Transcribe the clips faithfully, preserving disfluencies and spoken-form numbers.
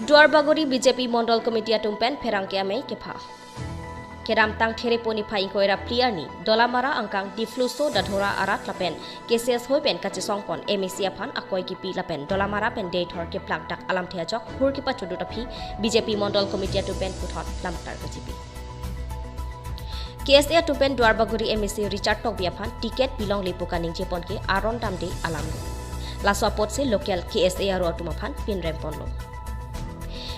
Duarbagori B J P Mondol Committee atum pen pherangke amei kepha. Kedamtang Therepo niphai ingkoi ra phli arni, Dolamara angkang Dipluso Dadhora arat lapen K C S hoi pen kachesongpon M A C aphan akoi kipi lapen Dolamara pen Deithor keplangdak alamthe ajok hur kipachudut aphi B J P Mondol Committee atum pen puthot lamtar kachipi. K S A atum pen Duarbagori M A C Richard Tokbi aphan ticket pilongle pu kaningjepon ke aron damde alam lo. Laso apotsi local K S A aro atum aphan pinremponlo.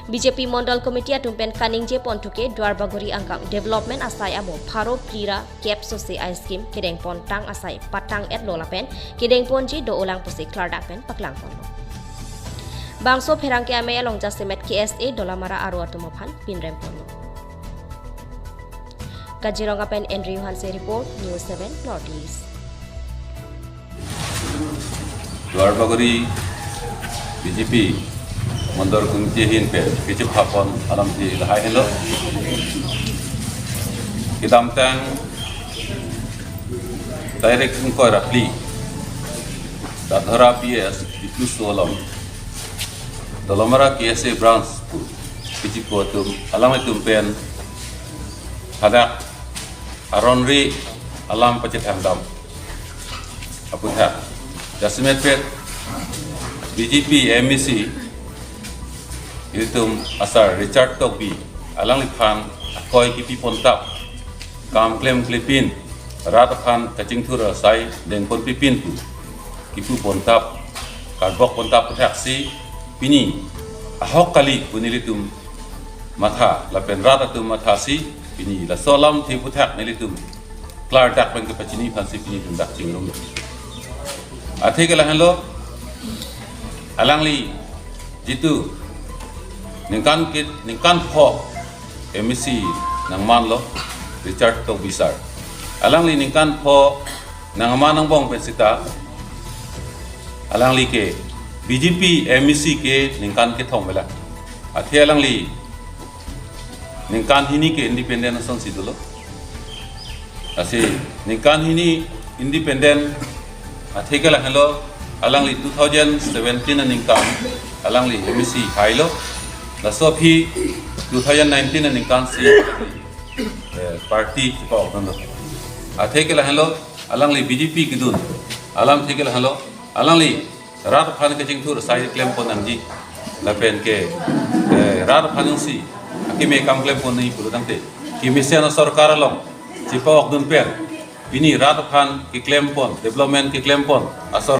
B J P Mondol Committee atum pen kaningjepon thuke Duarbagori angkang development asai amo pharo phli ra kep sose a scheme kedengpon tang asai patang-etlo lapen kedengponji do-olang pusi klardak pen paklangponlo. Bangso pherangke amei along jasemet K S A Dolamara aro atum aphan pinremponlo. Kaziranga pen Andrew Hanse report, News seven North East. Duarbagori B J P Mondol Committee ahin pen kechephapon alamthe lahai henlo. Kedamtang tarik ingkoi ra phli, Dadhora P S Dipluso along Dolamara K S A branch pu kechipo atum alanglitum pen hadak aron ri alam pachethang dam aputhak jasemet pet B J P M A C ilitum asar Richard Tokbi alangliphan akoi kipi pontap, kam klem klepin, rat aphan kachingthur asai dengpon pipin pu kipu pontap, karbok pontap puthaksi pini ahok kali pu nelitum matha lapen rat atum mathasi pini laso alamthe puthak nelitum klardak pen kepachini aphansi pini tum dak chingrum. Athe ke lahenlo, alangli jitu ningkan ke ningkan pho M A C nangmanlo, Richard Tokbi sar. Alangli ningkan pho nangman nangbong pen sita alangli ke B J P M A C ke ningkan kethom bela. Athe alangli ningkan hini ke independent asonsi dolo. Lasi ningkan hini independent athe ke lahenlo, alangli two thousand seventeen aningkan alangli M A C hailo. Laso aphi two thousand nineteen aningkansi eh, party chepa-okdunlo. Athe ke lahenlo, alangli B J P kedun alamthe ke lahenlo, alangli rat aphan kachingthur asai klempon nangji lapen ke eh, rat aphan jongsi akeme kam klempon nangji pulo tangte kemesen asorkar along chepa-okdun pen pini rat aphan keklempon, development keklempon asor